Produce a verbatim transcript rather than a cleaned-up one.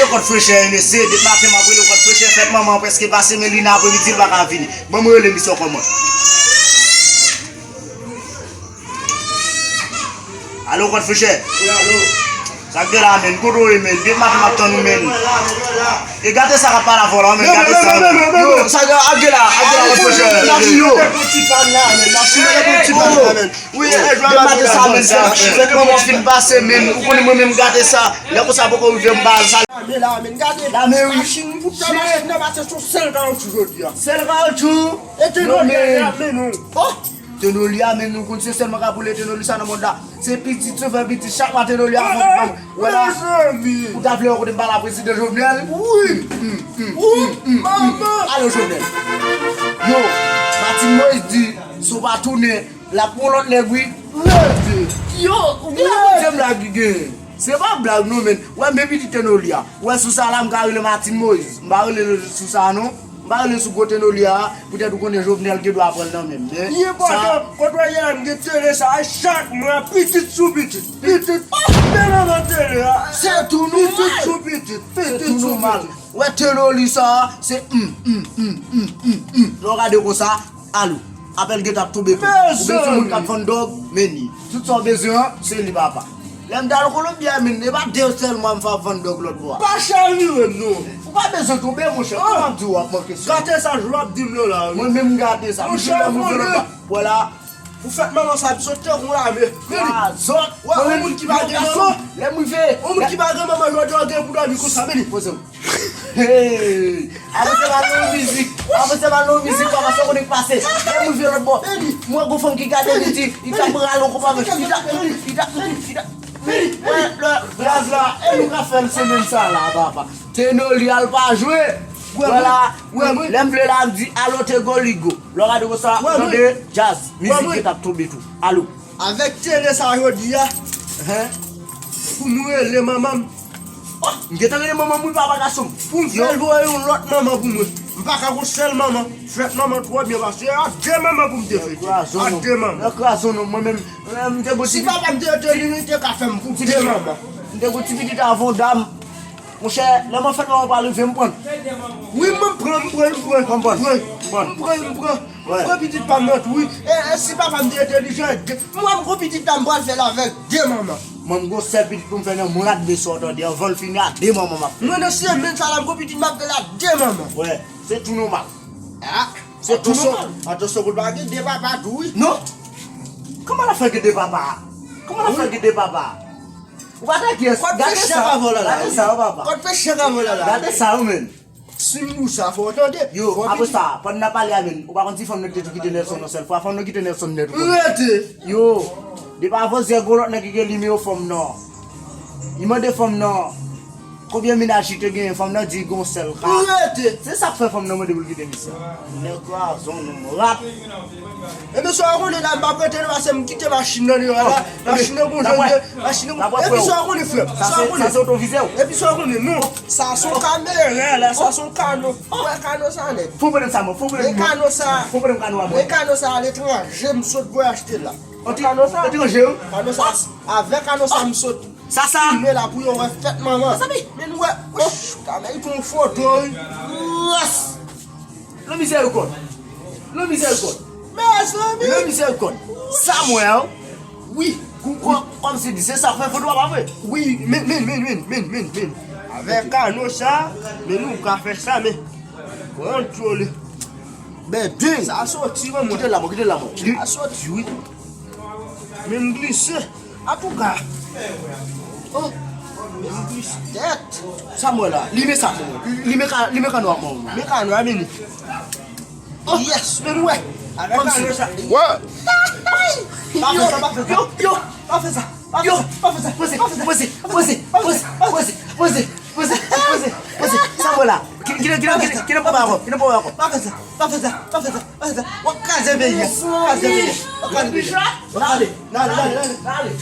Kòd frechè e mesye, depi maten m ap rele kòd frechè, fèt manman an prèske pase, men li nan apremidi, li pa ka vini. Ban m rele misye ankò mwen. Alo, kòd frechè. Wi, alo. Sa k gen la, menn? Kote w ye, menn? Depi maten m ap tann ou, menn. E gate sa k ap pale avè w la, menn. Gate sa. Yo, sa k gen la, gate la, kòd frechè. Yo. Wi, e jwa maten sa, menn. Fèt manman fin pase, menn. Ou konnen mwen menm gate sa. Lè konsa poko rive m ba l sa. Lame la, menn, gade. Lame, wi. Machin, m fout fè machin nan pase sou sèl kawotchou jodi a. Sèl kawotchou? E Tenoli a, men nou. Oh! Tenoli a, men nou konn se sèlman ka boule Tenoli sa nan mond la. Se pitit sou fè pitit, chak mwa Tenoli a fè yon pam. Wè la. Ou ta vle wè kote m pale a prezidan Jovenel? Wi. Wi, manman. Alo, Jovenel. Yo, Martine Moïse di, si w pa tounen, l ap pran lòt nèg, wi. Rete. Yo, ou gen la, Bondye m la ki gen. Se pa blag non, menn. Wè, men pitit Tenoli a. Wè, sou sa la, m ka rele Martine Moïse. M pa rele l sou sa non. M pa rele l sou gwo Tenoli a. Poutèt ou konnen Jovenel gen dwa pran l nan men m. Men, li enpòtan, kote w ye a, m gen tele sa a, chak mwa, pitit sou pitit. Pitit, men nan tele a. Se tou nou pitit sou pitit. Pitit sou pitit. Wè, Tenoli sa a, se, mm, mm, mm, mm, mm, mm. Lè w gade konsa, alo, apèl gentan ap tonbe tou. Ou gen sou moun k ap vann dòg, men li. Tout sa w bezwen an, se li, papa. Lè m t al Kolonbi a, men, e pa de sèl mwa m fè ap vann dòg lòt bò a. Pa chavire m, non. Ou pa bezwen tonbe, monchè. Kòman m di w ap manke sou. Gate sa, j w ap di m nan la, wi. Mwen menm, m gate sa. Monchè, m di w lè m rive lòt bò a. Wè la. Pou fèt manman sa ap sot tankou lame. Men li. Wè, yon moun ki pa gen manman. Lè m rive. Yon moun ki pa gen manman, jodi a w gen pou dòmi konsa, men li. Poze w. Hey! Avanse ba nou mizik. Avanse ba nou mizik, papa, sa w konnen k pase. Lè m rive lòt bò. Men li. Mwen gon fanm ki gade li di, li t ap rale yon kòb avè. Li t ap, li t ap, li t ap. Wè, lè, gaz la, e nou ka fè l semèn sa la, papa. Tenoli a l pa jwe. Wè, wè la, wè, lè m vle la, m di, alo, Tegoligo. Lè w gade konsa, tande, djaz, mizik ki t ap tonbe tou. Alo. Avèk tele sa jodi a, pou m rele manman m. Oh, m gentan rele manman m, wi, papa gason m. Pou m fè l voye yon lòt manman pou mwen. M pa ka gon sèl manman. Fèt manman twò byen pase. A de manman pou m te fete. A de manman. Nèg kraze w non, mwen menm, mwen menm, m te gon ti pitit. Si papa m te rete li, li te ka fè m pou de manman. M te gon ti pitit avè yon dam. Monchè, lè mwen fèt manman pa rive, m pran. Wi, mwen pran, m pran, m pran. Pran, pran. M pran, m pran. M pran pitit pa m nan tou, wi. E, e si papa m te entèlijan, m wè m gon pitit la, m pral fè l avèk de manman. Mwen, m gon sèl pitit pou m fè nan mond la, de sa w tande, anvan l fini, a de manman m ap fè. Mwen, nan semèn sa la, m gon pitit m ap fè l a de manman. Wè, se tou nòmal. A, se tou nòmal. Atansyon, atansyon, pou l pa gen de papa tou, wi. Non. Kòman l ap fè gen de papa? Kòman l ap fè gen de papa? Ou pa ta kiyès. Gade sa. Gade sa, papa. Gade sa, ou menm. Si m di w sa, fò w tande. Yo, apre sa, pandan n ap pale a, menm, ou pa konn si fanm nan te tou kite Nelson yon sèl fwa, fanm nan kite Nelson nèt, ou konn. Rete. Yo, depi avan yè, gon lòt nèg ki gen nimewo fanm nan. Li mande fanm nan konbyen mennaj li te genyen, fanm nan di l gon sèl ka. Rete. Se sa k fè fanm nan mande pou l kite misye. Nèg la, zon nou rat. Epi sa w konnen la, m p ap rete non, paske m kite machin nan deyò a la. Machin nan gon jan de, machin nan gon. Epi sa w konnen, frè m. Sa w konnen. Sa se otovizè w. Epi sa w konnen, non. Sa se yon kamera la, sa se yon kano. Ou wè kano sa nèt. Fò w pran sa, mwen. Fò w pran kano sa. Fò w pran kano a, mwen. Men kano sa aletranje, m sot voye achte l la. Kano sa. Etranje, wi. Kano sa, avèk kano sa, m sot. Sa, sa. Filme la pou yo wè fèt manman. Mezanmi. Men nou wè. Kamera pou yon foto, wi. Ras. Lanmizèrikòd. Lanmizèrikòd. Mezanmi. Lanmizèrikòd. Sa mwen an. Wi. Kòm, kòm, kòmsi di se sa k fè foto a, pa vre? Wi, men, men, men. Avèk kano sa, men nou ka fè sa, men. Kontwole. Bèdeng. Sa soti, mwen. Kite l la, mwen, kite l la, mwen. Sa soti, wi. Men m glise. Atouka. Oh. Men m glise tèt. Sa m wè la. Limen sa pou mwen. Limen ka, limen kano a pou mwen. Men kano a, men li. Oh. Yes, men wè. Avèk kano sa. Wè. Pa fè sa, pa fè sa. Yo, yo. Pa fè sa. Pa fè sa. Pa fè sa. Pa fè sa. Poze, poze, poze, poze, poze, poze, poze, poze, poze. Sa m wè la. Ki, ki, ki, ki, ki, ki nan papa ankò? Ki nan papa ankò? Pa fè sa. Pa fè sa. Pa fè sa. Pa fè sa. W ap kraze peyi a. W ap kraze peyi a. W ap kraze peyi a. W ap kraze. N ale, n ale, n ale, n ale.